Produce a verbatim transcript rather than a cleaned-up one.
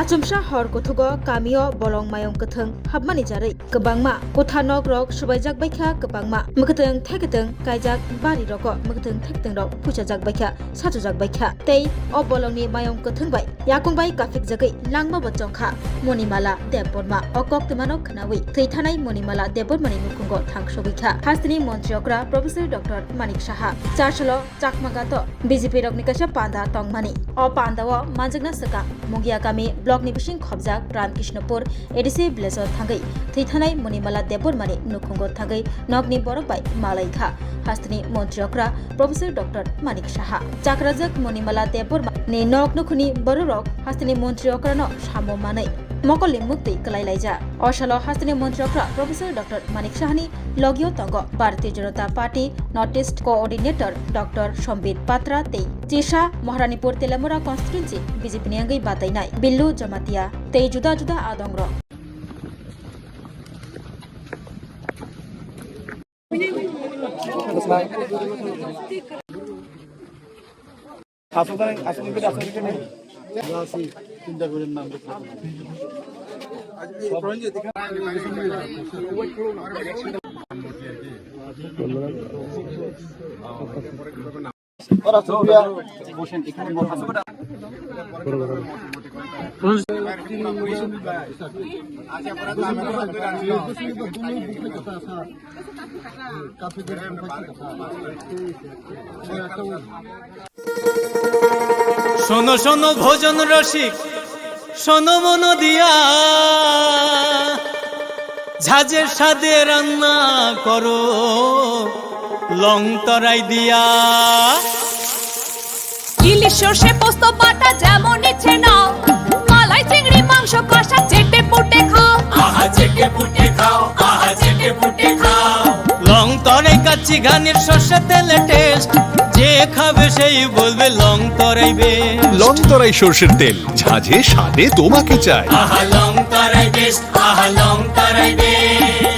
Achomsa hor kuthugo kamio bolong mayung kwthwng hapmani jarwi kwbangma kotha nokrok subaijak baikha, kwbangma mwkhwtwng thekthwng kaijak bari rogo mwkhwtwng thekthwng rok puchajak baikha, sachujak baikha. Tei o bolongni mayung kwthwng bai yakung bai kaphikjagwi langma bo chongkha Monimala Debbarma. O koktwmano khnawi thwi thanai Monimala Debbarmani nukhungo thang sogwi kha hasteni montri okra Professor Doctor Manik Saha. Char salo Chakma Gato B J P rokni kaisa panda tongmani. O pandao manjakna swkang Mungia kami block ni bising khobjak Ramkrishnopur A D C village o thangwi thwi thanai Monimala Debbarmani nukhungo thangwi nokni borok bai malai kha hasteni montri okra Professor Doctor Manik Saha. Chakrajak Monimala Debbarma ni nok nukhuni bororok hasteni montri okrano samo manwi mokolni muktwi kwlai laijak. O salo hasteni montri okra Professor Doctor Manik Sahani logio tongo Bharatiya Janata Party North East Coordinator Doctor Sombit Patra tei Chisa Maharanipur Telamura Constituency B J P ni wngwi batainai Billu Jamatia tei juda juda adongrok. শোনো শোনো ভোজন রসিক, শোনো মন দিয়া, ঝাঁঝে স্বাদে রান্না করো লং তরাই দিয়া। ইলিশ সর্ষে পোস্ত বাটা যেমন ইচ্ছে নাও, মালাই চিংড়ি মাংস কষা চেটে পুটে খাও। আহা চেটে পুটে খাও, আহা চেটে পুটে খাও। লং তরাই কাচ্চি ঘানির সর্ষে তেলে টেস্ট, যে খাবে সেই বলবে লং তরাই বেস্ট। লং তরাই সর্ষের তেল, ঝাঁঝে স্বাদে তোমাকে চাই। আহা লং তরাই বেস্ট, আহা লং তরাই বেস্ট।